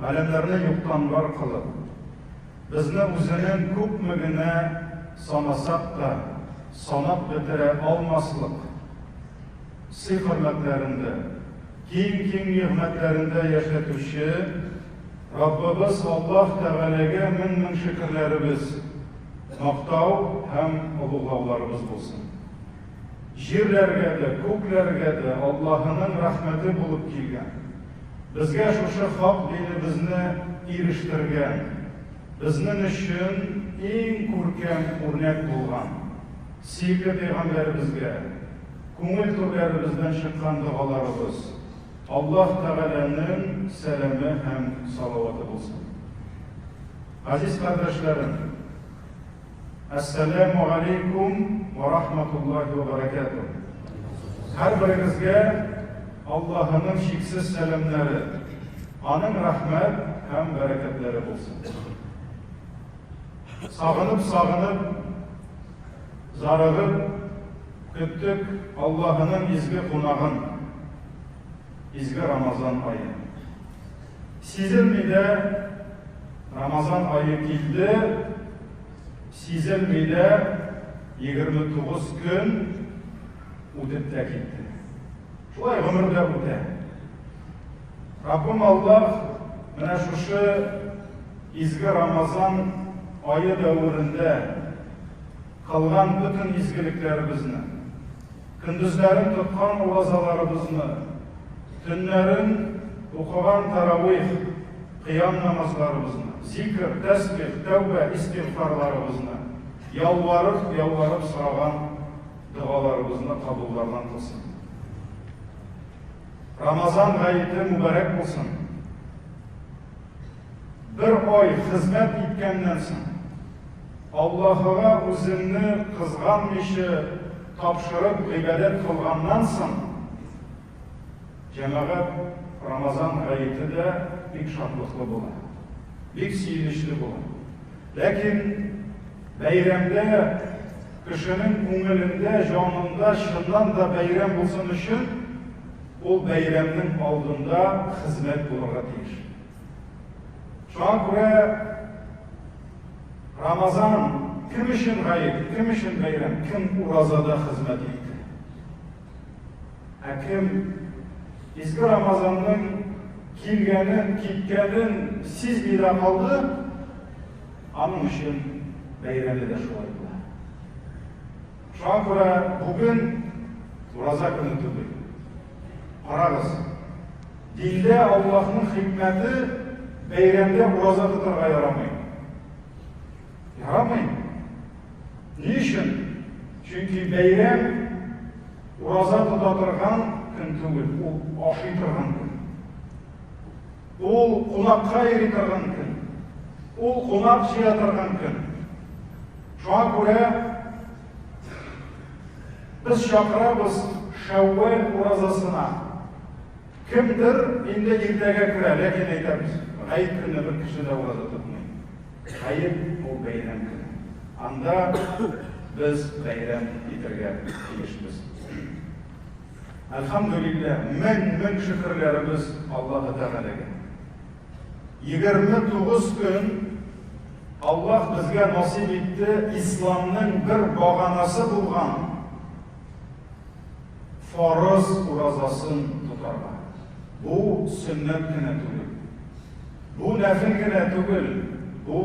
Галәмнәрне юктан бар кылып, безне үзенең күпме генә санасак та, санап бетерә алмаслык сый-хөрмәтләрендә, киң-киң нигъмәтләрендә яшәтүче Раббыбыз Аллаһ Тәгаләгә мең-мең шөкерләребез, мактау һәм олуглауларыбыз булсын. Җирләргә дә, күкләргә дә Аллаһының рәхмәте булып килгән, безгә шушы хак динебезне ирештергән, безнең өчен иң күркәм үрнәк булган сөекле пәйгамбәребезгә күңел түрләребездән чыккан догаларыбыз, Аллаһ Тәгаләнең сәламе һәм салаваты булсын. Газиз кардәшләрем! Әссәләмү галәйкүм вә рахматуллаһи вә бәрәкәтүһ. Һәрберегезгә Аллаһының чиксез сәламнәре, аның рәхмәт һәм бәрәкәтләре булсын. Сагынып-сагынып, зарыгып көттек Аллаһының изге кунагын, изге Рамазан ае. Сизелми дә Рамазан ае килде, сизелми дә 29 көн үтеп тә китте. Шулай гомер дә үтә. Раббым Аллаһ менә шушы изге Рамазан ае дәверендә кылган бөтен изгелекләребезне, Көндезләрен тоткан уразаларыбызны, төннәрен укыган таравих, кыям намазларыбызны, зикр, тәсбих, тәүбә, истигъфарларыбызны, ялварып-ялварып сораган догаларыбызны кабуллардан кылсын. Рамазан гаете мөбарәк булсын. Бер ай хезмәт иткәннән соң, Аллаһыга үзеңне кызганмыйча тапшырып гыйбадәт кылганнан соң, җәмәгать, Рамазан гаете дә бик шатлыклы була, бик сөенечле була. Ләкин бәйрәмдә кешенең күңелендә, җанында чыннан да бәйрәм булсын өчен, ул бәйрәмнең алдында хезмәт булырга тиеш. Шуңа күрә Рамазан кем өчен гает, кем өчен бәйрәм, кем уразада хезмәт итте? Ә кем изге Рамазанның килгәнен, киткәнен сизми дә калды, аның өчен бәйрәме дә шулай була. Шуңа күрә бүген ураза көне түгел. Карагыз, диндә Аллаһның хикмәте бәйрәмдә ураза тотарга ярамый. Ярамый. Ни өчен? Чөнки бәйрәм ураза тота торган көн түгел, ул ашый торган көн. Ул кунакка йөри торган көн. Ул кунак җыя торган көн. Шуңа күрә без чакырабыз Шәүвәл уразасына. Кемдер инде иртәгә керә, ләкин әйтәбез, гает көне бер кеше дә ураза тотмый. Гает ул бәйрәм көне. Анда без бәйрәм итәргә тиешбез. Әлхәмдүлилләһ, мең-мең шөкерләребез Аллаһы Тәгаләгә. 29 көн Аллаһ безгә насыйп итте исламның бер баганасы булган фарыз уразасын тотарга. Бу сөннәт кенә түгел. Бу нәфел генә түгел. Бу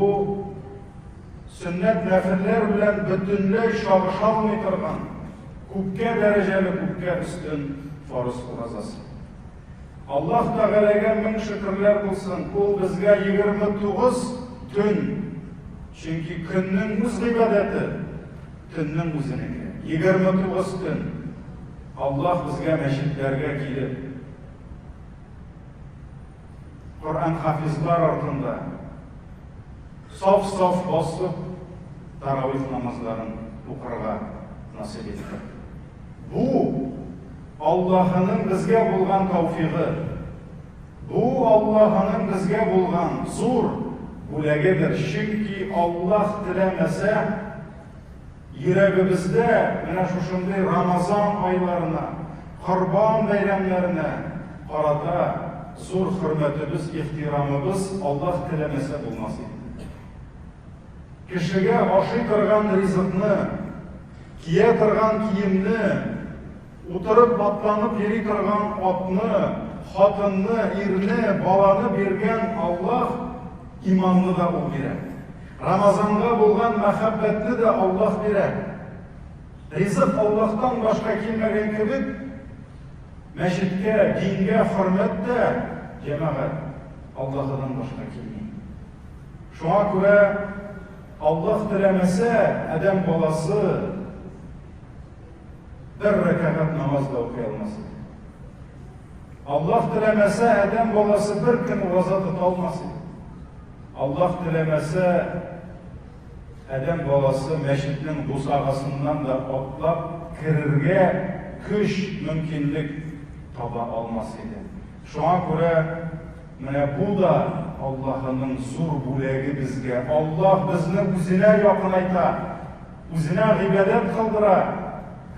Сөннәт нәфелләр белән бөтенләй чагыша алмый торган, күпкә дәрәҗәле, күпкә өстен фарыз уразасы. Аллаһ Тәгаләгә мең шөкерләр булсын, ул безгә 29 төн, чөнки көннең үз гыйбадәте, төннең үзенеке. 29 төн Аллаһ безгә мәчетләргә килеп, Коръән хафизлар артында саф-саф басып таравих намазларын укырга насыйп итте. Бу Аллаһының безгә булган тауфигы. Бу Аллаһының безгә булган зур бүләгедер. Чөнки Аллаһ теләмәсә, Йөрәгебездә менә шушындый Рамазан айларына, Корбан бәйрәмнәренә карата зур хөрмәтебез, ихтирамыбыз Аллаһ теләмәсә булмас иде. Кешегә ашый торган ризыкны, кия торган киемне, утырып атланып йөри торган атны, хатынны, ирне, баланы биргән Аллаһ иманны да ул бирә. Рамазанга булган мәхәббәтне дә Аллаһ бирә. Ризык Аллаһтан башка килмәгән кебек, мәчеткә, дингә хөрмәт тә, җәмәгать, Аллаһыдан башка килми. Шуңа күрә Аллаһ теләмәсә, адәм баласы бер рәкәгать намаз да укый алмас иде. Аллаһ теләмәсә, адәм баласы бер көн ураза тота алмас иде. Аллаһ теләмәсә, адәм баласы мәчетнең бусагасыннан да атлап керергә көч, мөмкинлек таба алмас иде. Шуңа күрә менә бу да Аллаһының зур бүләге безгә. Аллаһ безне үзенә якынайта, үзенә гыйбадәт кылдыра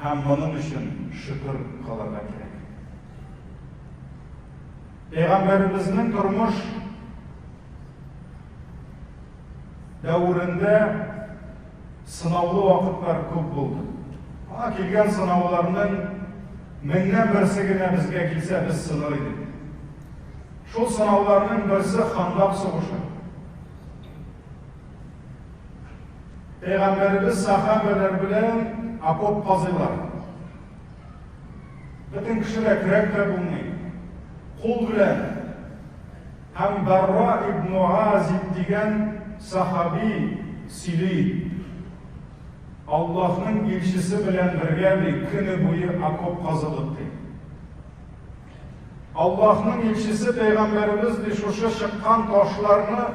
һәм моның өчен шөкер кылырга кирәк. Пәйгамбәребезнең тормыш дәверендә сынаулы вакытлар күп булды. Аңа килгән сынауларның меңнән берсе генә безгә килсә, без сыныр идек. Шул сынауларның берсе Хандак сугышы. Пәйгамбәребез сахабәләр белән окоп казыйлар. Бөтен кешегә көрәк тә булмый. Кул белән. Һәм Барра ибн Азиб дигән сахаби сөйли. Аллаһның илчесе белән бергә ди, көне буе окоп казыдык ди. Аллаһның илчесе пәйгамбәребез ди, шушы чыккан ташларны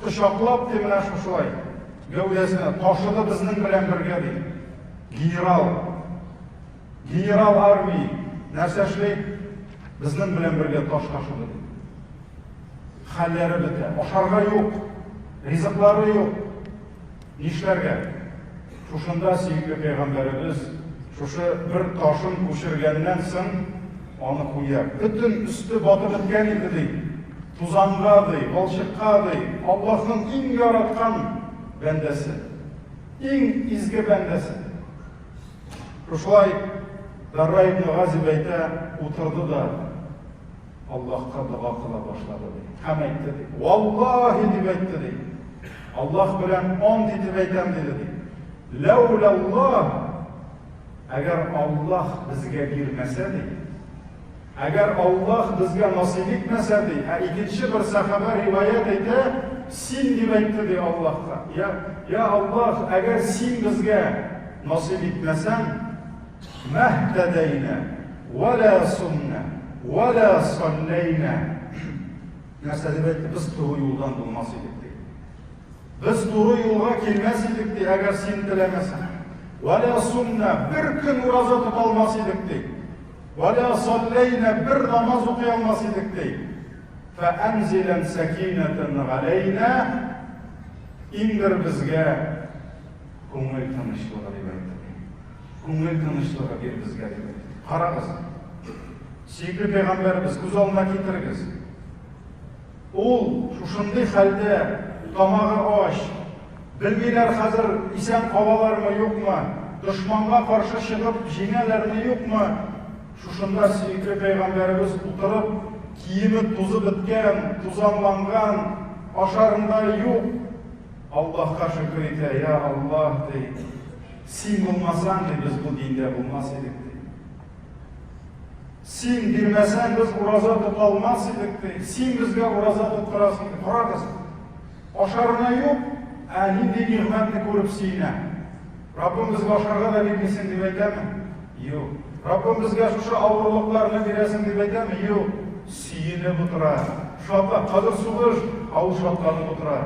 кочаклап ди менә шушылай гәүдәсенә ташыды безнең белән бергә ди. Генерал Генерал армии нәрсә эшли? Безнең белән бергә таш ташыды. Хәлләре бетә. Ашарга юк. Ризыклары юк. Нишләргә? Шушында сөекле пәйгамбәребез шушы бер ташын күчергәннән соң аны куя. Бөтен өсте батып беткән иде ди. Тузанга ди, балчыкка ди. Аллаһның иң яраткан бәндәсе. Иң изге бәндәсе. Шушылай Бәрра ибн Газиб әйтә, утырды да Аллаһка дога кыла башлады ди. Һәм әйтте ди. Валлаһи дип әйтте ди. Аллаһ белән ант итеп әйтәм диде ди. Ләүләллаһ әгәр Аллаһ безгә бирмәсә ди, Әгәр Аллаһ безгә насыйп итмәсә, ди, ә икенче бер сәхабә риваять әйтә, син дип әйтте, ди, Аллаһка. Я, я Аллаһ, әгәр син безгә насыйп итмәсәң, мәһтәдәйнә, вә лә сумнә, вә лә салләйнә. Нәрсә дип әйтте? Без туры юлдан булмас идек, ди. Без туры юлга килмәс идек, ди, әгәр син теләмәсәң. Вә лә сумнә, бер көн ураза тота алмас идек, ди. Вә лә салләйнә, бер намаз укый алмас идек, ди. Фәәнзилән сәкинәтән галәйнә, иңдер безгә күңел тынычлыгы, дип әйтте. Күңел тынычлыгы бир безгә, дип әйтте. Карагыз, сөекле пәйгамбәребез, күз алдына китерегез. Ул шушындый хәлдә, тамагы ач, белмиләр хәзер исән калалармы, юкмы, дошманга каршы чыгып җиңәләрме, юкмы, шушында сөекле пәйгамбәребез утырып, киеме тузып беткән, тузанланган, ашарында юк, Аллаһка шөкер итә, я Аллаһ, ди, син булмасаң, ди, без бу диндә булмас идек, ди. Син бирмәсәң, без ураза тота алмас идек, ди. Син безгә ураза тоттырасың, ди. Карагыз, ашарына юк, ә нинди нигъмәтне күреп сөенә. Раббым безгә ашарга да бирмисең дип әйтәме? Юк. Раббым безгә шушы авырлыкларны бирәсең дип әйтәме? Юк. Сөенеп утыра. Шатлап, хәзер сугыш, ә ул шатланып утыра.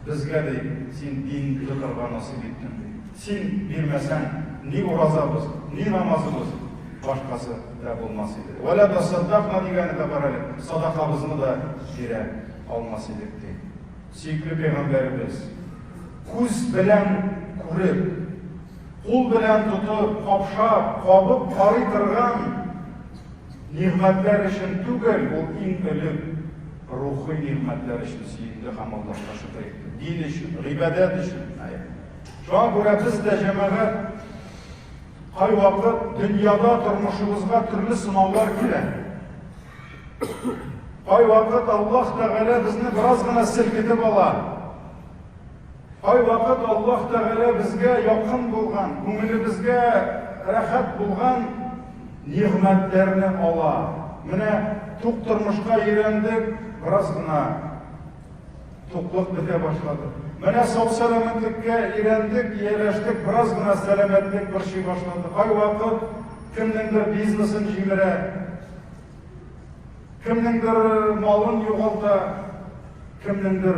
Безгә, ди, син дин тотарга насыйп иттең, ди. Син бирмәсәң, ни уразабыз, ни намазыбыз, башкасы да булмас иде. Вә лә тасаддакна дигәне дә бар әле, садакабызны да бирә алмас идек, ди. Сөекле пәйгамбәребез, күз белән күреп, кул белән тотып, капшап, кабып карый торган. Нигъмәтләр өчен түгел, ул иң элек рухи нигъмәтләр өчен сөенде һәм Аллаһка шөкер итте. Дин өчен, гыйбадәт өчен. Шуңа күрә без дә җәмәгать кайвакыт дөньяда тормышыбызга төрле сынаулар килә. Кайвакыт Аллаһ Тәгалә безне бераз гына селкетеп ала. Кайвакыт Аллаһ Тәгалә безгә якын булган, күңелебезгә рәхәт булган нигъмәтләрне ала. Менә тук тормышка өйрәндек, бераз гына туклык бетә башлады. Менә сау-сәламәтлеккә өйрәндек, ияләштек, бераз гына сәламәтлек борчый башлады. Кайвакыт кемнеңдер бизнесын җимерә, Кемнеңдер малын югалта, кемнеңдер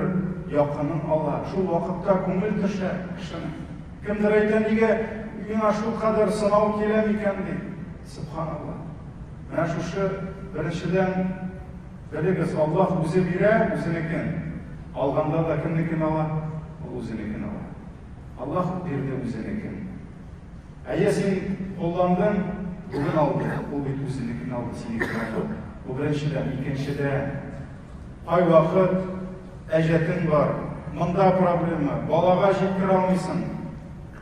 якынын ала. Шул вакытта күңел төшә кешенең. Кемдер әйтә, нигә миңа шул кадәр сынау килә микән ди. Субханалла. Менә шушы беренчедән белегез, Аллаһ үзе бирә, үзенекен. Алганда да кемнекен ала? Ул үзенекен ала. Аллаһ бирде үзенекен. Әйе, син кулландың, бүген алды, ул бит үзенекен алды, синекен алмады. Бу беренчедән. Икенчедән, кайвакыт әҗәтең бар, монда проблема, балага җиткерә алмыйсың.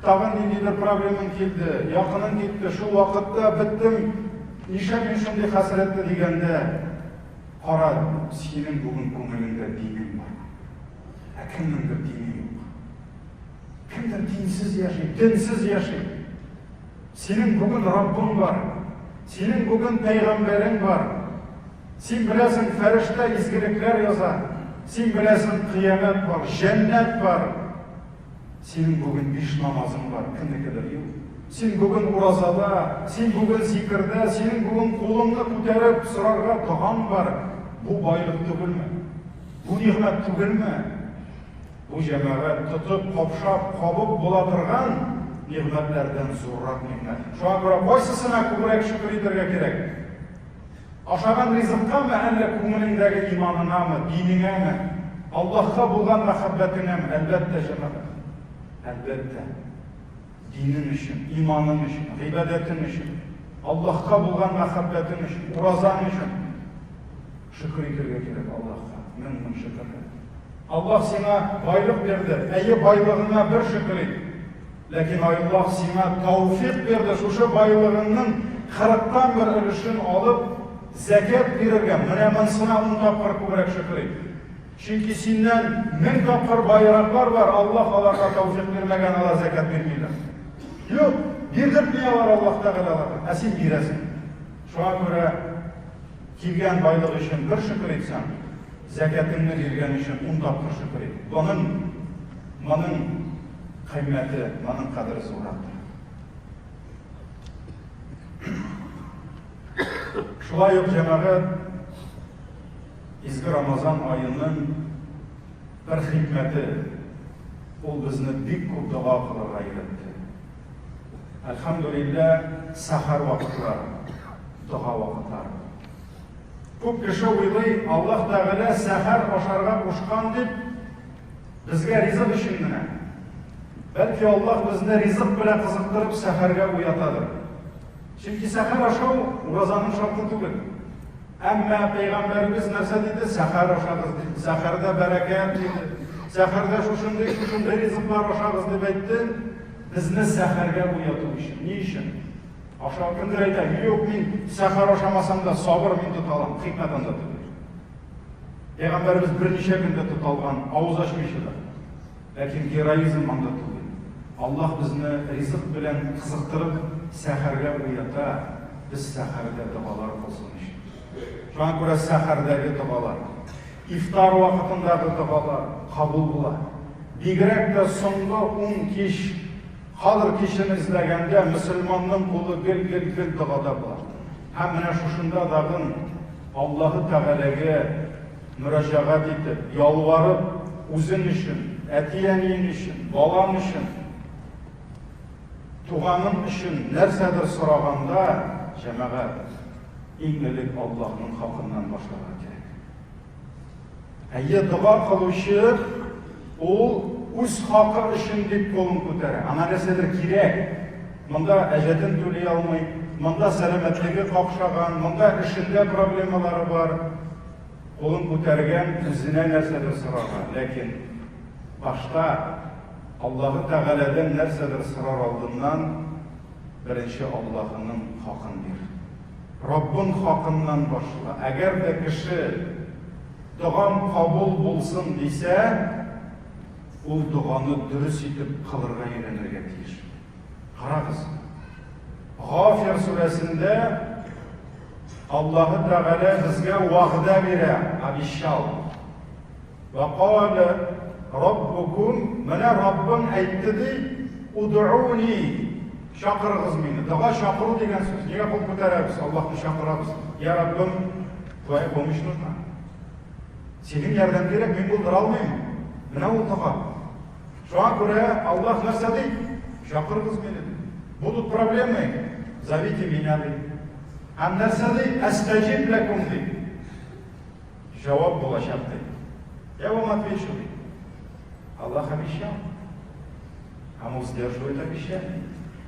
Тагын ниндидер проблемаң килде, якының китте, шул вакытта беттем, нишләп мин шундый хәсрәтле дигәндә, кара, синең бүген күңелеңдә динең бар. Ә кемнеңдер дине юк. Кемдер динсез яши, денсез яши. Синең бүген Раббың бар. Синең бүген пәйгамбәрең бар. Син беләсең, фәрештә изгелекләр яза. Син беләсең, кыямәт бар, җәннәт бар. Синең бүген биш намазың бар, кемнекедер юк. Син бүген уразада, син бүген зикердә, синең бүген кулыңны күтәреп сорарга догаң бар. Бу байлык түгелме? Бу нигъмәт түгелме? Бу җәмәгать тотып, капшап, кабып була торган нигъмәтләрдән зуррак нигъмәт. Шуңа күрә кайсысына күбрәк шөкер итәргә кирәк? Ашаган ризыккамы, әллә күңелеңдәге иманыңамы, динеңәме, Аллаһка булган мәхәббәтеңәме? Әлбәттә, җәмәгать. Әлбәттә. Динең өчен, иманың өчен, гыйбадәтең өчен, Аллаһка булган мәхәббәтең өчен, уразаң өчен шөкер итәргә кирәк Аллаһка. Мең-мең шөкерләр. Аллаһ сиңа байлык бирде. Әйе, байлыгыңа бер шөкер ит. Ләкин Аллаһ сиңа тауфик бирде, шушы байлыгыңның кырыктан бер өлешен алып, зәкят бирергә. Менә монсына ун тапкыр күбрәк шөкер ит. Чөнки синнән мең тапкыр баераклар бар, Аллаһ аларга тауфик бирмәгән, алар зәкят бирмиләр. Юк, бирдертми алар Аллаһ Тәгалә аларга, ә син бирәсең. Шуңа күрә килгән байлык өчен бер шөкер итсәң, Зәкятеңне биргән өчен ун тапкыр шөкер ит. Моның, моның кыйммәте, моның кадере зуррактыр. Шулай ук җәмәгать изге Рамазан аеның бер хикмәте, ул безне бик күп дога кылырга өйрәтте. Әлхәмдүлилләһ, сәхәр вакытлары, дога вакытлары. Күп кеше уйлый, Аллаһ Тәгалә сәхәр ашарга кушкан дип, безгә ризык өчен генә. Бәлки Аллаһ безне ризык белән кызыктырып сәхәргә уятадыр. Чөнки сәхәр ашау уразаның шарты түгел. Әмма пәйгамбәребез нәрсә диде? Сәхәр ашагыз диде. Сәхәрдә бәрәкәт диде. Сәхәрдә шушындый шушындый ризыклар ашагыз дип әйтте. Безне сәхәргә уяту өчен. Ни өчен? Аша кемдер әйтә, юк, мин сәхәр ашамасам да сабыр мин тота алам. Хикмәт анда түгел. Пәйгамбәребез берничә көндә тота алган, авыз ачмыйча да. Ләкин героизм анда түгел. Аллаһ безне ризык белән кызыктырып сәхәргә уята, без сәхәрдә догалар кылсын өчен. Шуңа күрә сәхәрдәге догалар, ифтар вакытындагы догалар кабул була. Бигрәк тә соңгы ун кич Кадер кичен эзләгәндә мөселманның кулы гел-гел-гел догада була. Һәм менә шушында тагын Аллаһы Тәгаләгә мөрәҗәгать итеп, ялварып, үзең өчен, әти-әниең өчен, балаң өчен, туганың өчен нәрсәдер сораганда, җәмәгать, иң элек Аллаһның хакыннан башларга кирәк. Әйе, дога кылучы ул үз хакы өчен дип кулын күтәрә. Аңа нәрсәдер кирәк. Монда әҗәтен түли алмый, монда сәламәтлеге какшаган, монда эшендә проблемалары бар. Кулын күтәргән, үзенә нәрсәдер сорарга. Ләкин башта Аллаһы Тәгаләдән нәрсәдер сорар алдыннан беренче Аллаһының хакын бир. Раббың хакыннан башла. Әгәр дә кеше догам кабул булсын дисә, ул доганы дөрес итеп кылырга өйрәнергә тиеш. Карагыз. Гафир сүрәсендә Аллаһы Тәгалә безгә вәгъдә бирә, обещал. Ва калә раббукум, менә Раббың әйтте ди, удуни, чакырыгыз мине. Дога чакыру дигән сүз. Нигә кул күтәрәбез, Аллаһны чакырабыз? Я Раббым, твоя помощь нужна. Синең ярдәм кирәк, мин булдыра алмыйм. Менә ул дога. Шуңа күрә Аллаһ нәрсә ди? Чакырыгыз мине. Будут проблемы, зовите меня ди. Һәм нәрсә ди? Әстәҗиб ләкум ди. Җавап булачак ди. Я вам отвечу ди. Аллаһ обещал. Һәм ул сдерживает обещание.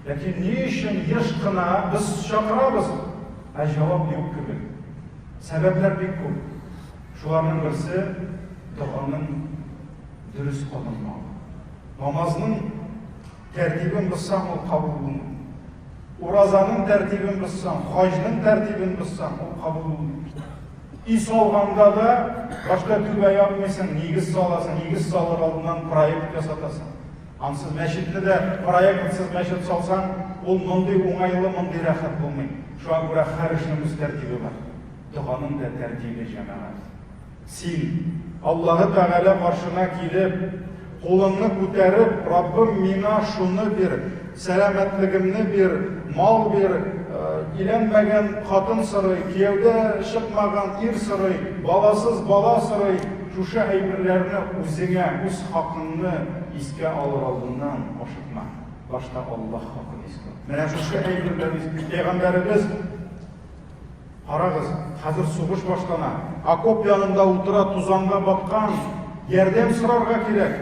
Ләкин ни өчен еш кына без чакырабыз, ә җавап юк кебек? Сәбәпләр бик күп. Шуларның берсе доганың дөрес кылынмавы. Намазның тәртибен бозсаң, ул кабул булмый. Уразаның тәртибен бозсаң, хаҗның тәртибен бозсаң, ул кабул булмый. Өй салганда да башта түбә япмыйсың, нигез саласың, нигез салыр алдыннан проект ясатасың. Ансыз мәчетне дә проектсыз мәчет салсаң, ул мондый уңайлы, мондый рәхәт булмый. Шуңа күрә һәр эшнең үз тәртибе бар. Доганың да тәртибе, җәмәгать. Син, Аллаһы Тәгалә каршына килеп, кулыңны күтәреп, Раббым, миңа шуны бир, сәламәтлегемне бир, мал бир, өйләнмәгән хатын сорый, кияүдә чыкмаган ир сорый, баласыз бала сорый, шушы әйберләрне үзеңә, үз хакыңны искә алыр алдыннан ашыкма. Башта Аллаһ хакын искә ал. Менә шушы әйберләрне Пәйгамбәребез Карагыз, хәзер сугыш башлана. Окоп янында утыра, тузанга баткан. Ярдәм сорарга кирәк.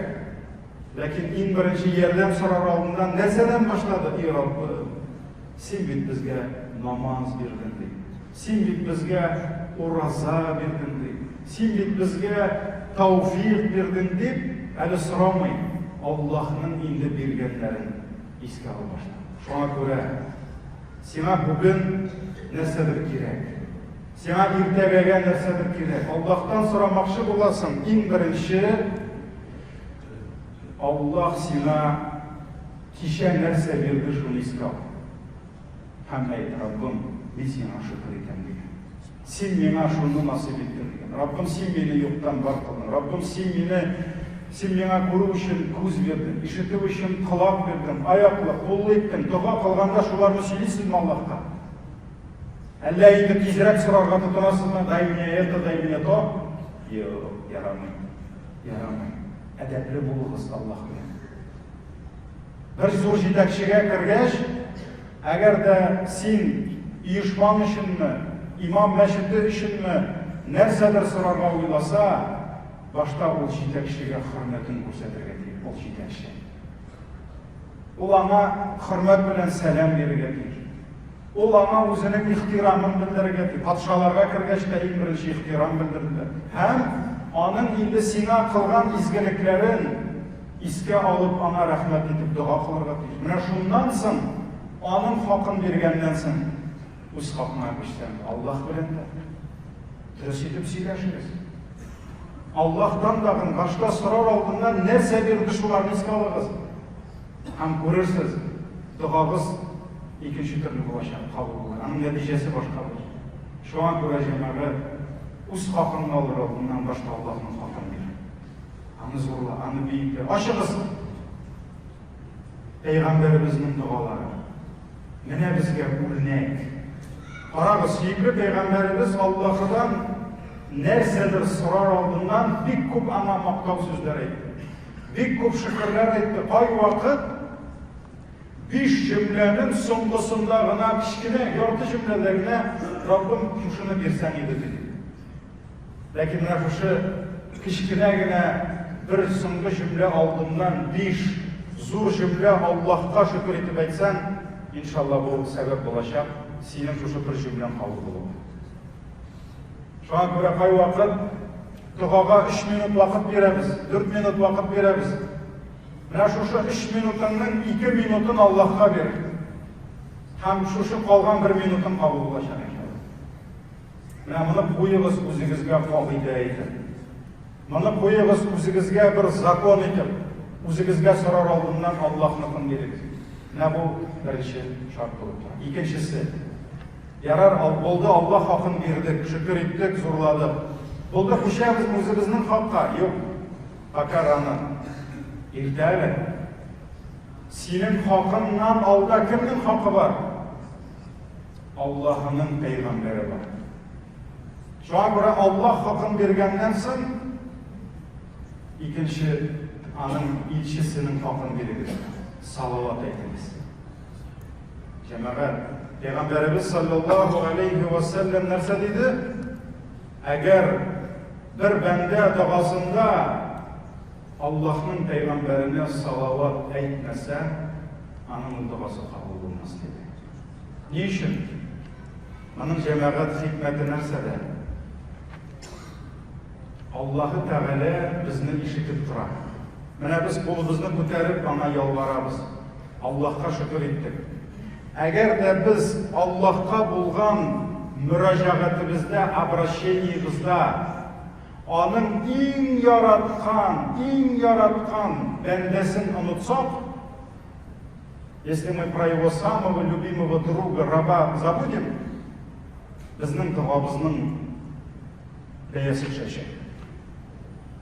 Ләкин иң беренче ярдәм сорар алдыннан нәрсәдән башлады? И Раббым, син бит безгә намаз бирдең, ди. Син бит безгә ураза бирдең, ди. Син бит безгә тауфик бирдең, дип, әле сорамый, Аллаһның инде биргәннәрен искә ала башлады. Шуңа күрә Сиңа бүген нәрсәдер кирәк. Сиңа иртәгәгә нәрсәдер кирәк. Аллаһтан сорамакчы буласың, иң беренче Аллаһ сиңа кичә нәрсә бирде, шуны искә ал. Һәм әйт, Раббым, мин сиңа шөкер итәм дигән. Син миңа шуны насыйп иттең дигән. Раббым, син мине юктан бар кылдың. Раббым, син мине Син миңа күрү өчен күз бирдең, ишетү өчен колак бирдең, аяклы, куллы иттең. Дога кылганда шуларны сөйлисезме Аллаһка? Әллә инде тизрәк сорарга тотынасызмы? Дай мне это, дай мне то. Юк, ярамый. Ярамый. Әдәпле булыгыз Аллаһ белән. Бер зур җитәкчегә кергәч, әгәр дә син оешмаң өченме, имам мәчете өченме нәрсәдер сорарга уйласа, башта ул җитәкчегә хөрмәтен күрсәтергә тиеш, ул җитәкче. Ул аңа хөрмәт белән сәлам бирергә тиеш. Ул аңа үзенең ихтирамын белдерергә тиеш. Патшаларга кергәч тә иң беренче ихтирам белдерделәр. Һәм аның инде сиңа кылган изгелекләрен искә алып, аңа рәхмәт итеп дога кылырга тиеш. Менә шуннан соң, аның хакын биргәннән соң, үз хакыңа күчсәң, Аллаһ белән дә дөрес итеп сөйләшегез. Аллаһтан тагын башта сорар алдыннан нәрсә бирде, шуларны искә алыгыз. Һәм күрерсез, догагыз икенче төрле булачак, кабул булыр. Аның нәтиҗәсе башка булыр. Шуңа күрә, җәмәгать, үз хакыңны алыр алдыннан башта Аллаһның хакын бир. Аны зурла, аны биеклә. Ачыгыз пәйгамбәребезнең догалары. Менә безгә үрнәк. Карагыз, сөекле пәйгамбәребез Аллаһыдан нәрсәдер сорар алдыннан бик күп аңа мактау сүзләре әйтте. Бик күп шөкерләр әйтте. Кайвакыт биш җөмләнең соңгысында гына кечкенә ярты җөмләдә генә Раббым шушыны бирсәң иде диде. Ләкин менә шушы кечкенә генә бер соңгы җөмлә алдыннан биш зур җөмлә Аллаһка шөкер итеп әйтсәң, иншалла бу сәбәп булачак. синең шушы бер җөмләң кабул була. Шуңа күрә кайвакыт догага 3 минут вакыт бирәбез, 4 минут вакыт бирәбез. Менә шушы 3 минутыңның 2 минутын Аллаһка бир. Һәм шушы калган 1 минутың кабул булачак иншалла. Менә моны куегыз үзегезгә кагыйдә итеп. Моны куегыз үзегезгә бер закон итеп. Үзегезгә сорар алдыннан Аллаһныкын бирегез. Менә бу беренче шарт булып тора. Икенчесе. Ярар, булды, Аллаһ хакын бирдек, шөкер иттек, зурладык. Булды, күчәбез үзебезнең хакка. Юк. Пока рано. Иртә әле. Синең хакыңнан алда кемнең хакы бар? Аллаһының пәйгамбәре бар. Шуңа күрә Аллаһ хакын биргәннән соң икенче аның илчесенең хакын бирегез. Салават әйтегез. Җәмәгать, пәйгамбәребез саллаллаһу алейхи ва саллям нәрсә диде? Әгәр бер бәндә догасында Аллаһның пәйгамбәренә салават әйтмәсә, аның ул догасы кабул булмас диде. Ни өчен? Моның җәмәгать хикмәте нәрсәдә? Аллаһы Тәгалә безне ишетеп тора. Менә без кулыбызны күтәреп аңа ялварабыз. Аллаһка шөкер иттек. Әгәр дә без Аллаһка булган мөрәҗәгатебездә, обращениебызда аның иң яраткан, иң яраткан бәндәсен онытсак, если мы про его самого любимого друга, раба забудем, безнең догабызның бәясе төшәчәк.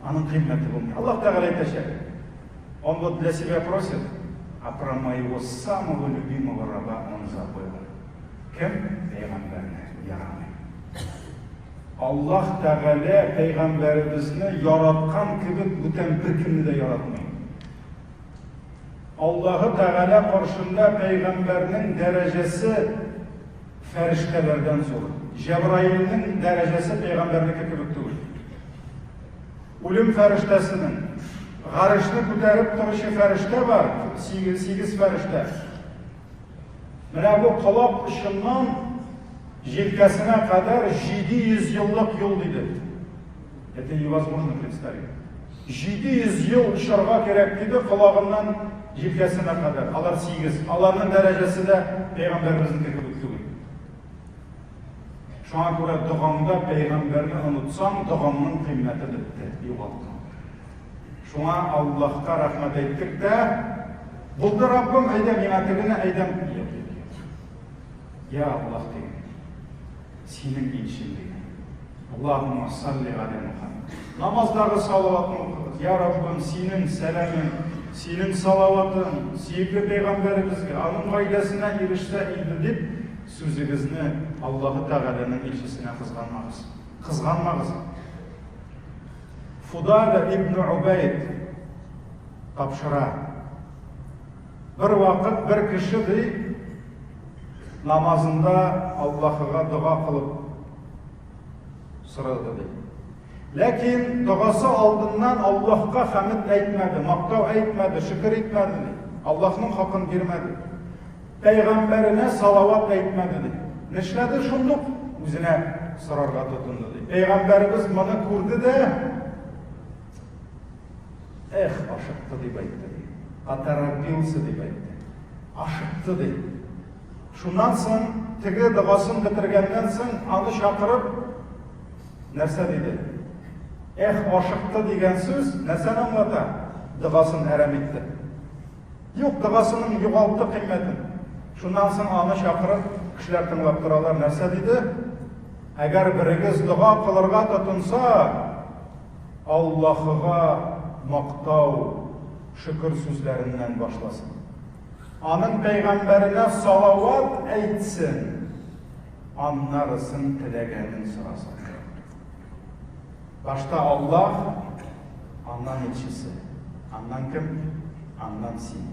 Аның кыйммәте булмый. Аллаһ Тәгалә әйтәчәк. Он вот для себя просит, а про моего самого любимого раба он забыл. Кем? Пәйгамбәрне ярамый. Аллаһ Тәгалә пәйгамбәребезне яраткан кебек бүтән беркемне дә яратмый. Аллаһы Тәгалә каршында пәйгамбәрнең дәрәҗәсе фәрештәләрдән зур. Җәбраилнең дәрәҗәсе пәйгамбәрнеке кебек түгел. Үлем фәрештәсенең гарешне күтәреп торучы фәрештә бар, сигез фәрештә. Менә бу колак очыннан җилкәсенә кадәр 700 еллык юл диде. Это невозможно представить. 700 ел очарга кирәк диде колагыннан җилкәсенә кадәр. Алар 8. Аларның дәрәҗәсе дә пәйгамбәребезнеке кебек түгел. Шуңа күрә догаңда пәйгамбәрне онытсаң, догаңның кыйммәте бетте, югалттың. Шуңа Аллаһка рәхмәт әйттек тә, булды Раббым, әйдә миңа тегене, әйдә. Юк, юк, юк. Я Аллаһ диген. Синең илчең диген. Аллаһумма салли галя Мухаммад. Намаздагы салаватны укыгыз. Я Раббым, синең сәламең, синең салаватың сөекле пәйгамбәребезгә, аның гаиләсенә ирешсә иде дип, сүзегезне Аллаһы Тәгаләнең илчесенә кызганмагыз. Кызганмагыз. Фудала ибн Убайд тапшыра. Бер вакыт бер кеше ди, намазында Аллаһыга дога кылып сорады ди. Ләкин догасы алдыннан Аллаһка хәмд әйтмәде, мактау әйтмәде, шөкер итмәде ди. Аллаһның хакын бирмәде. Пәйгамбәренә салават әйтмәде ди. Нишләде шундук үзенә сорарга тотынды ди. Пәйгамбәребез моны күрде дә, эх, ашыкты дип әйтте ди. Поторопился дип әйтте. Ашыкты ди. Шуннан соң теге догасын бетергәннән соң аны чакырып нәрсә диде? Эх, ашыкты дигән сүз нәрсәне аңлата? Догасын әрәм итте. Юк, догасының югалтты кыйммәтен. Шуннан соң аны чакырып, кешеләр тыңлап торалар, нәрсә диде? Әгәр берегез дога кылырга тотынса, Аллаһыга мактау, шөкер сүзләреннән башласын. Аның пәйгамбәренә салават әйтсен, аннарысын теләгәнен сорасын. Башта Аллаһ, аннан илчесе. Аннан кем? Аннан син.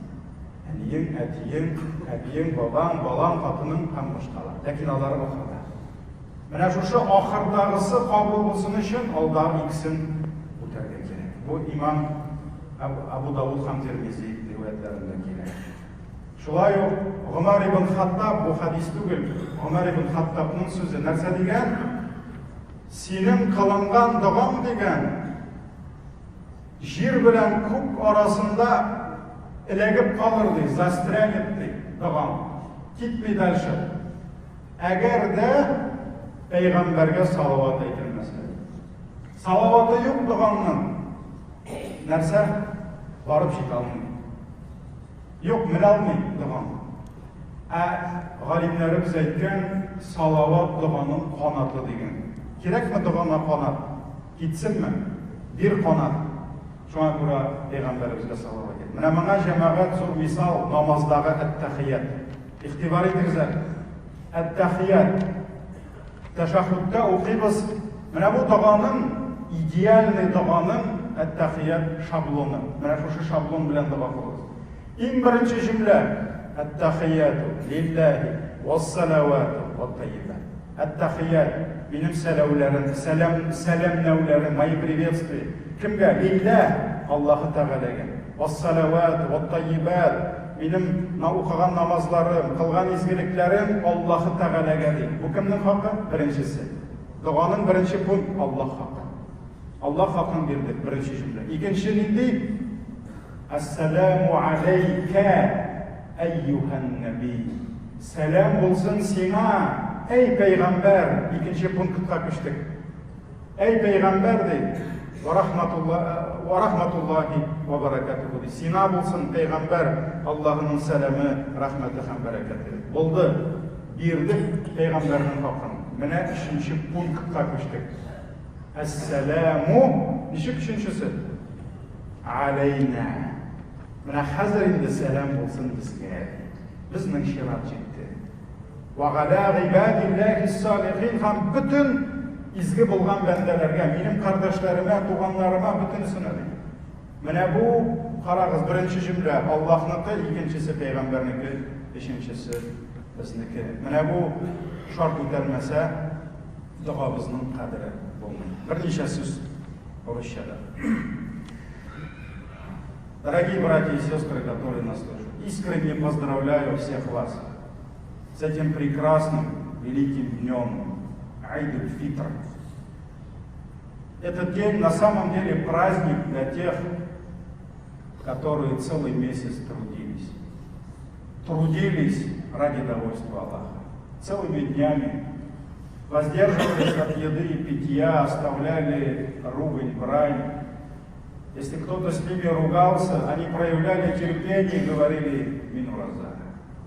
Әниең, әтиең, әбиең, бабаң, балаң, хатының һәм башкалар. Ләкин алар ахырда. Менә шушы ахырдагысы кабул булсын өчен алдагы икесен үтәргә кирәк. Бу имам Абу Давуд һәм Тирмизи риваятләрендә килә. Шулай ук Гомәр ибн Хаттаб, бу хәдис түгел, Гомәр ибн Хаттабның сүзе нәрсә дигән? Синең кылынган догаң дигән, җир белән күк арасында эләгеп калыр ди, застрянет ди догаң. Китми дальше. Әгәр дә пәйгамбәргә салават әйтелмәсә. Салаваты юк догаңның. Нәрсә? Барып җитә алмый. Юк, менә алмый догам. Ә галимнәребез әйткән, салават доганың канаты дигән. Кирәкме догаңа канат? Китсенме? Бир канат. Шуңа күрә пәйгамбәребезгә салават әйт. Менә моңа җәмәгать зур мисал намаздагы әттәхият. Игътибар итегез әле. Әттәхият. Тәшәххүдтә укыйбыз. Менә бу доганың идеальный доганың әттәхият шаблоны. Менә шушы шаблон белән дога кылыгыз. Иң беренче җөмлә әттәхияту лилләһи вассалавату ваттайибат. Әттәхият минем сәләүләрем, сәлам, сәламнәүләрем, мои приветствия. Кемгә? Лилләһ, Аллаһы Тәгаләгә. Вассалават ваттайибат Минем укыган намазларым, кылган изгелекләрем Аллаһы Тәгаләгә ди. Бу кемнең хакы? Беренчесе. Доганың беренче пункт Аллаһ хакы. Аллаһ хакын бирдек, беренче җөмлә. Икенче нинди? Ассаламу алейка, әйюһән нәби. Сәлам булсын сиңа, әй пәйгамбәр. Икенче пунктка күчтек. Әй пәйгамбәр ди, ва рахматуллахи ва баракатуху ди. Сиңа булсын пәйгамбәр Аллаһының сәламе, рәхмәте һәм бәрәкәте. Булды. Бирдек пәйгамбәрнең хакын. Менә өченче пунктка күчтек. Әссәламу ничек өченчесе? Алейна. Менә хәзер инде сәлам булсын безгә. Безнең чират җитте. Вә галә гыйбадилләһис салихин һәм бөтен изге булган бәндәләргә, минем кардәшләремә, туганнарыма, бөтенесенә ди. Менә бу, карагыз, беренче җөмлә Аллаһныкы, икенчесе пәйгамбәрнеке, өченчесе безнеке. Менә бу шарт үтәлмәсә, догабызның кадере булмый. Берничә сүз урысчада. Дорогие братья и сестры, которые нас слушают, искренне поздравляю всех вас с этим прекрасным великим днем Айд-Фитр. Этот день на самом деле праздник для тех, которые целый месяц трудились. Трудились ради довольства Аллаха. Целыми днями воздерживались от еды и питья, оставляли ругань, брань. Если кто-то с ними ругался, они проявляли терпение и говорили «Мину раза,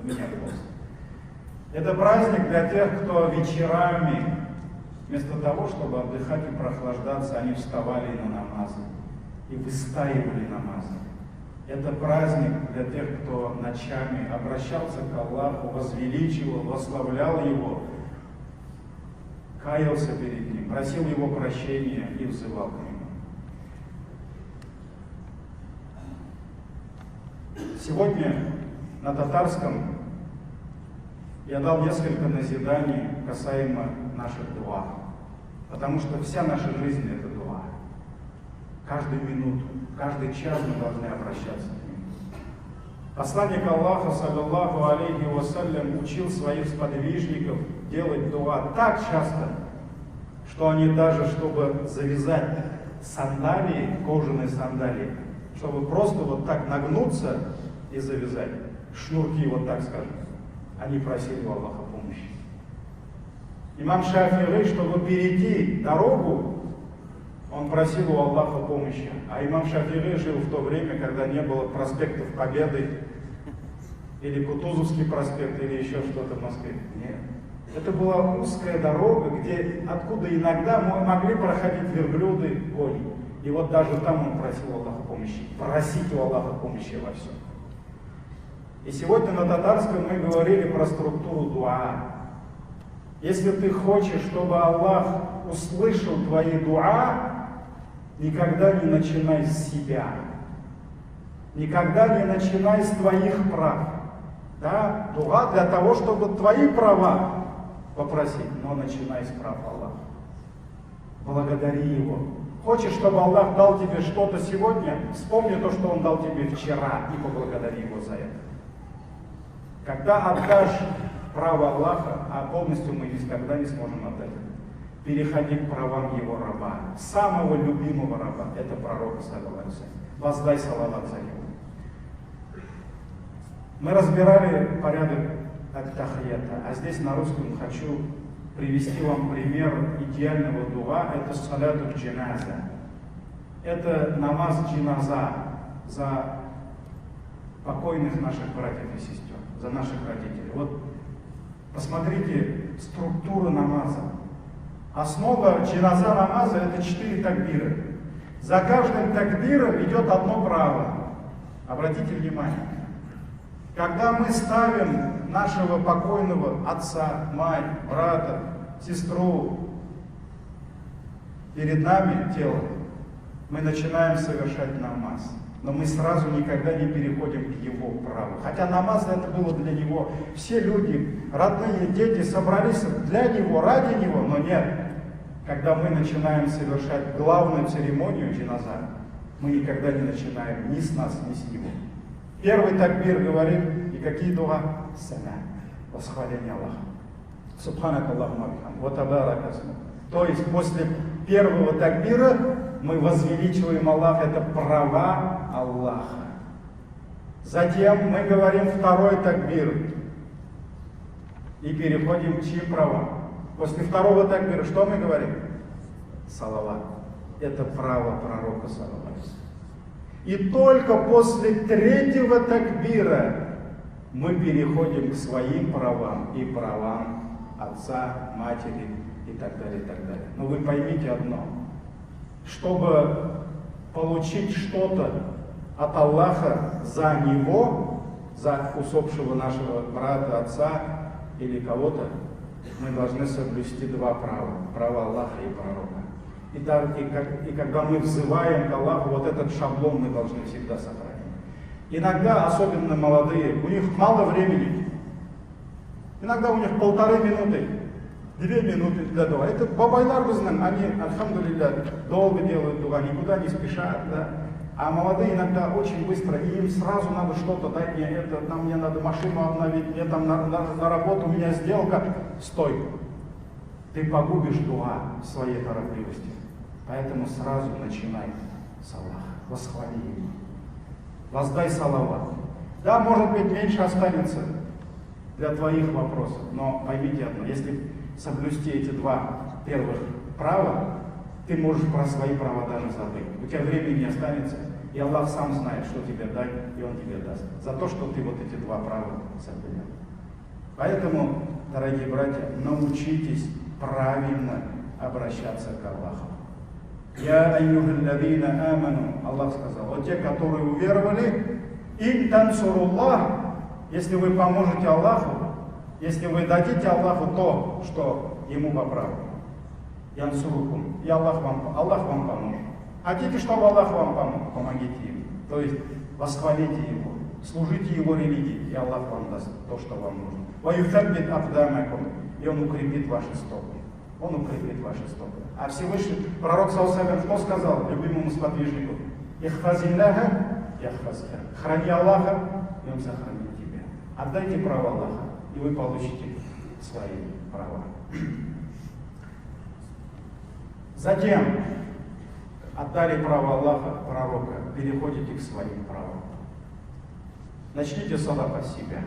у меня пост». Это праздник для тех, кто вечерами, вместо того, чтобы отдыхать и прохлаждаться, они вставали на намазы и выстаивали намазы. Это праздник для тех, кто ночами обращался к Аллаху, возвеличивал, восславлял Его, каялся перед Ним, просил Его прощения и взывал к Нему. Сегодня на татарском я дал несколько назиданий касаемо наших дуа. Потому что вся наша жизнь – это дуа. Каждую минуту, каждый час мы должны обращаться к нему. Посланник Аллаха, саллаллаху алейхи вассалям, учил своих сподвижников делать дуа так часто, что они даже, чтобы завязать сандалии, кожаные сандалии, чтобы просто вот так нагнуться и завязать, шнурки вот так скажем, они просили у Аллаха помощи. Имам Шафигы, чтобы перейти дорогу, он просил у Аллаха помощи. А имам Шафигы жил в то время, когда не было проспектов Победы, или Кутузовский проспект, или еще что-то в Москве. Нет. Это была узкая дорога, где, откуда иногда могли проходить верблюды, кони. И вот даже там он просил Аллаха помощи. Просить у Аллаха помощи во всем. И сегодня на татарском мы говорили про структуру дуа. Если ты хочешь, чтобы Аллах услышал твои дуа, никогда не начинай с себя. Никогда не начинай с твоих прав. Да, дуа для того, чтобы твои права попросить, но начинай с прав Аллаха. Благодари Его. Хочешь, чтобы Аллах дал тебе что-то сегодня, вспомни то, что Он дал тебе вчера, и поблагодари Его за это. Когда отдашь право Аллаха, а полностью мы никогда не сможем отдать, переходи к правам его раба, самого любимого раба, это пророка, саллаллаху. Воздай салават за него. Мы разбирали порядок ат-тахията, а здесь на русском хочу привести вам пример идеального дуа, это саляту джаназа. Это намаз джаназа за покойных наших братьев и сестер, за наших родителей. Вот посмотрите структуру намаза. Основа джаназа намаза – это 4 такбира. За каждым такбиром идет одно право. Обратите внимание. Когда мы ставим нашего покойного отца, мать, брата, сестру перед нами тело, мы начинаем совершать намаз. Но мы сразу никогда не переходим к его праву. Хотя намаз это было для него. Все люди, родные, дети собрались для него, ради него, но нет. Когда мы начинаем совершать главную церемонию джаназа, мы никогда не начинаем ни с нас, ни с него. Первый такбир говорим, и какие дуа? Салям. Восхваление Аллаха. Субханак Аллахума бихам. Ва табарак асмук. То есть после первого такбира мы возвеличиваем Аллаха, это права Аллаха. Затем мы говорим второй такбир и переходим к чьим правам. После второго такбира что мы говорим? Салават. Это право пророка, саллаллаху. И только после третьего такбира мы переходим к своим правам и правам отца, матери и так далее, и так далее. Но вы поймите одно. Чтобы получить что-то от Аллаха за него, за усопшего нашего брата, отца или кого-то, мы должны соблюсти два права. Право Аллаха и пророка. И когда мы взываем к Аллаху, вот этот шаблон мы должны всегда сохранить. Иногда, особенно молодые, у них мало времени. Иногда у них 1,5 минуты, 2 минуты для дуа. Это бабайлар безнең, они, альхамдулилля, долго делают дуа, никуда не спешат, да. А молодые иногда очень быстро, и им сразу надо что-то дать, мне это, там мне надо машину обновить, мне там на работу, у меня сделка. Стой! Ты погубишь дуа своей торопливости. Поэтому сразу начинай с Аллаха. Восхвали его. Воздай салават. Да, может быть, меньше останется для твоих вопросов, но поймите одно, если соблюсти эти два первых права, ты можешь про свои права даже забыть. У тебя времени не останется, и Аллах сам знает, что тебе дать, и Он тебе даст. За то, что ты вот эти два права соблюдал. Поэтому, дорогие братья, научитесь правильно обращаться к Аллаху. Я айюхаллазина аману, Аллах сказал, вот те, которые уверовали, ин тансуруллах, если вы поможете Аллаху, если вы дадите Аллаху то, что ему по праву, янсурукум, и Аллах вам поможет. Хотите, чтобы Аллах вам помог, помогите ему. То есть восхвалите его, служите его религии, и Аллах вам даст то, что вам нужно. Ва юфаббит акдамакум, и он укрепит ваши стопы. Он укрепит ваши стопы. А Всевышний, пророк саллаллаху что сказал любимому сподвижнику? Ихфазилляха, яхфазка. Храни Аллаха, и он сохранит тебя. Отдайте право Аллаха, и вы получите свои права. Затем отдали право Аллаха, пророка, переходите к своим правам. Начните садака с себя.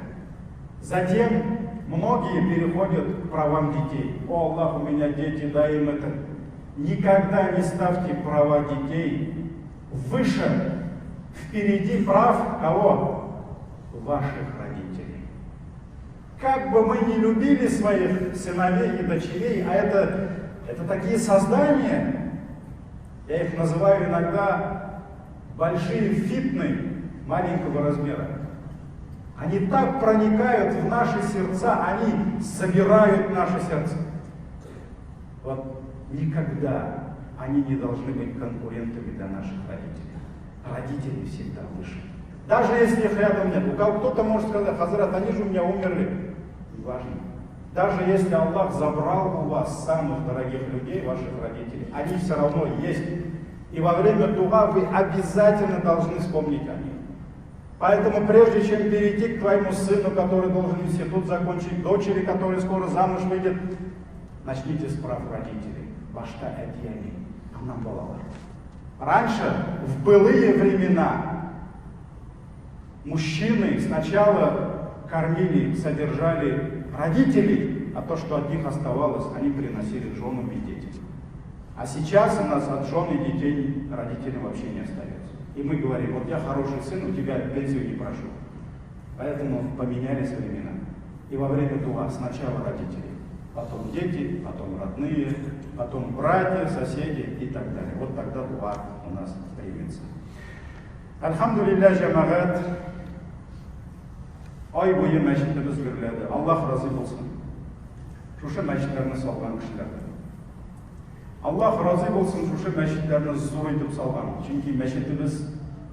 Затем многие переходят к правам детей. О, Аллах, у меня дети, дай им это. Никогда не ставьте права детей выше, впереди прав кого? Ваших родителей. Как бы мы ни любили своих сыновей и дочерей, а это такие создания, я их называю иногда большие фитны маленького размера. Они так проникают в наши сердца, они собирают наше сердце. Вот никогда они не должны быть конкурентами для наших родителей. Родители всегда выше. Даже если их рядом нет. У кого кто-то может сказать, Хазрат, они же у меня умерли. Неважно. Даже если Аллах забрал у вас самых дорогих людей, ваших родителей, они все равно есть. И во время дуа вы обязательно должны вспомнить о них. Поэтому прежде чем перейти к твоему сыну, который должен институт закончить, дочери, которая скоро замуж выйдет, начните с прав родителей. Башта әти-әни, аннан балалар. Раньше, в былые времена, мужчины сначала кормили, содержали родителей, а то, что от них оставалось, они приносили женам и детям. А сейчас у нас от жен и детей родителям вообще не остается. И мы говорим, вот я хороший сын, у тебя пенсию не прошу. Поэтому поменялись времена. И во время дуа сначала родители, потом дети, потом родные, потом братья, соседи и так далее. Вот тогда дуа у нас примется. Әлхәмдүлилләһ, җәмәгать, ай буе мәчетебез гөрләде. Аллаһ разый булсын. Шушы мәчетләрне салган кешеләрдән. Аллаһ разый булсын шушы мәчетләрне зур итеп салган. Чөнки мәчетебез,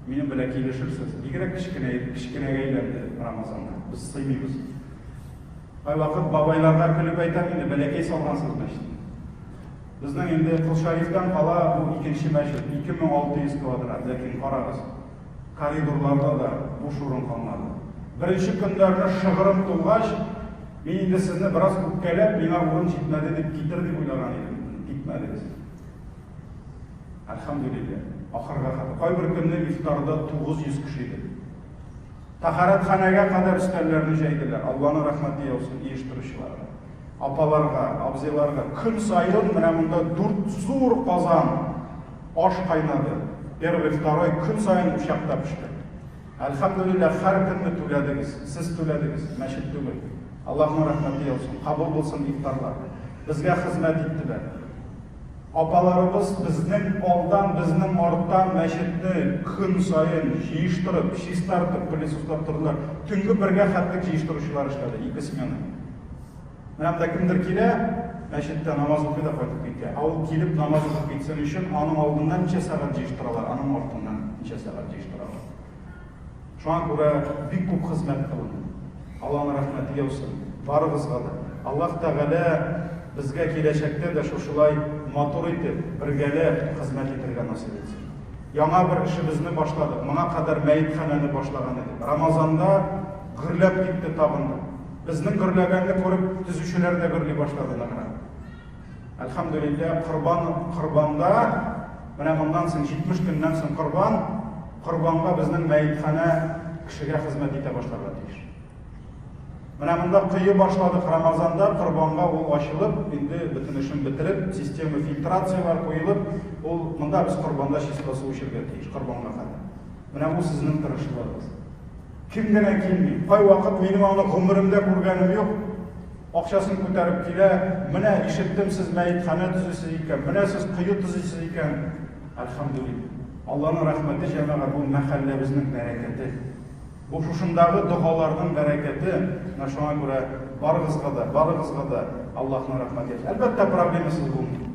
минем белән килешерсез, бигрәк кечкенә, кечкенәгә әйләнде Рамазанда. Без сыймыйбыз. Кайвакыт бабайларга көлеп әйтәм инде, бәләкәй салгансыз мәчетне. Безнең инде Кол Шәрифтән кала бу икенче мәчет, 2600 квадрат, ләкин карагыз, коридорларда да буш урын калмады. Беренче көннәрне шыгрым тулгач, мин инде сезне бераз үпкәләп, миңа урын җитмәде дип китер дип уйлаган идем. Китмәдегез. Әлхәмдүлилләһ, ахырга хәтле. Кайбер көнне ифтарда 900 кеше иде. Тәһарәтханәгә кадәр өстәлләрне җәйделәр. Алланың рәхмәте яусын оештыручыларга. Апаларга, абзыйларга көн саен менә монда дүрт зур казан аш кайнады. Первый, второй көн саен учакта пеште. Әлхәмдүлилләһ, һәр көнне түләдегез, сез түләдегез, мәчет түгел. Аллаһның рәхмәте яусын, кабул булсын ифтарлар. Безгә хезмәт иттеләр. Апаларыбыз безнең алдан, безнең арттан мәчетне көн саен җыештырып, чистартып, пылесослап тордылар. Төнге бергә хәтлек җыештыручылар эшләде, ике смена. Менә монда кемдер килә, мәчеттә намаз укый да кайтып китә. Ә ул килеп намаз укып китсен өчен аның алдыннан ничә сәгать җыештыралар, аның артыннан ничә сәгать җыештыралар. Шуңа күрә бик күп хезмәт кылынды. Аллаһның рәхмәте яусын барыгызга да. Аллаһ Тәгалә безгә киләчәктә дә шушылай матур итеп, бергәләп хезмәт итәргә насыйп итсен. Яңа бер эшебезне башладык. Моңа кадәр мәетханәне башлаган идек. Рамазанда гөрләп китте тагын да. Безнең гөрләгәнне күреп, төзүчеләр дә гөрли башлады ныграк. Әлхәмдүлилләһ, корбан, корбанда, менә моннан соң 70 көннән соң корбан, корбанга безнең мәетханә кешегә хезмәт итә башларга тиеш. Менә монда кое башладык Рамазанда, корбанга ул ачылып, инде бөтен эшен бетереп, система фильтрацияләр куелып, ул монда без корбанда чиста су эчәргә тиеш, корбанга кадәр. Менә бу сезнең тырышлыгыгыз. Кем генә килми. Кайвакыт минем аны гомеремдә күргәнем юк. Акчасын күтәреп килә, менә ишеттем, сез мәетханә төзисез икән, менә сез кое төзисез икән. Әлхәмдүлилләһ. Алланың рәхмәте, җәмәгать, бу мәхәлләбезнең бәрәкәте. Бу шушындагы догаларның бәрәкәте. Менә шуңа күрә барыгызга да, барыгызга да Аллаһның рәхмәте. Әлбәттә, проблемасыз булмый.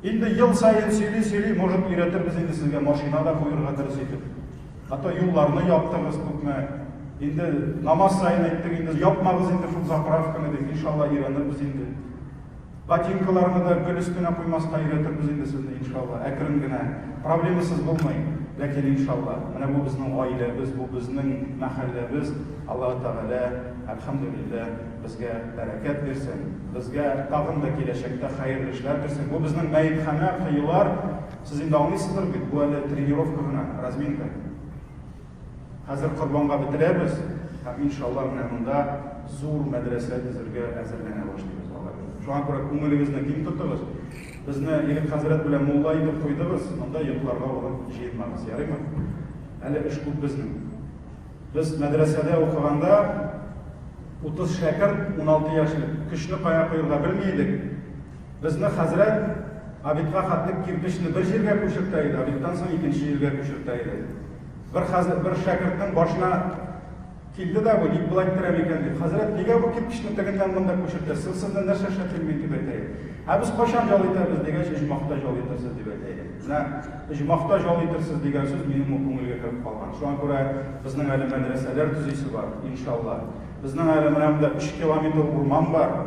Инде ел саен сөйли-сөйли, может, өйрәтербез инде сезгә машина да куерга дөрес итеп. А то юлларны яптыгыз күпме. Инде намаз саен әйттек инде, япмагыз инде шул заправканы дип, иншалла өйрәнербез инде. Ботинкаларны да гөл өстенә куймаска өйрәтербез инде сезне, иншалла, әкрен генә. Проблемасыз булмый, ләкин иншалла. Менә бу безнең гаиләбез, бу безнең мәхәлләбез. Аллаһ Тәгалә, әлхәмдүлилләһ, безгә бәрәкәт бирсен, безгә тагын да киләчәктә хәерле эшләр бирсен. Бу безнең мәетханә, коелар, сез инде аңлыйсыздыр бит, бу әле тренировка гына, разминка. Хәзер корбанга бетерәбез һәм иншалла менә монда зур мәдрәсә төзергә әзерләнә башлыйбыз алла бирсә. Шуңа күрә күңелегезне киң тотыгыз. Безне Ирек хәзрәт белән мулла итеп куйдыгыз, монда йокларга урын җыенмагыз, ярыймы? Әле эш күп безнең. Без мәдрәсәдә укыганда 30 шәкерт, 16 яшьлек, көчне кая куерга белми идек. Безне хәзрәт обедка хәтлек кирпечне бер җиргә күчертә иде, обедтан соң икенче җиргә күчертә иде. Бер хәзер бер шәкертнең башына килде дә бу, ник болай иттерәм икән дип. Хәзрәт, нигә бу кирпечне тегеннән монда күчертәсез? Сез сезне нәрсә эшләтим мин дип әйтә иде. Ә без кайчан ял итәбез дигәч, оҗмахта ял итерсез дип әйтә иде. Менә оҗмахта ял итерсез дигән сүз минем ул күңелгә кереп калган. Шуңа күрә безнең әле мәдрәсәләр төзисе бар, иншалла. Безнең әле менә монда 3 километр урман бар.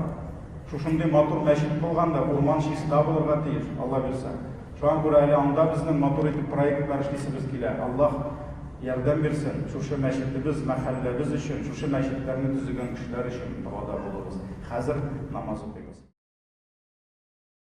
Шушындый матур мәчет булганда, урман чиста булырга тиеш, Алла бирсә. Шуңа күрә әле анда безнең матур итеп проектлар эшлисебез килә. Аллаһ ярдәм бирсен. Шушы мәчетебез, мәхәлләбез өчен, шушы мәчетләрне төзегән кешеләр өчен догада булыгыз. Хәзер намаз укыйбыз.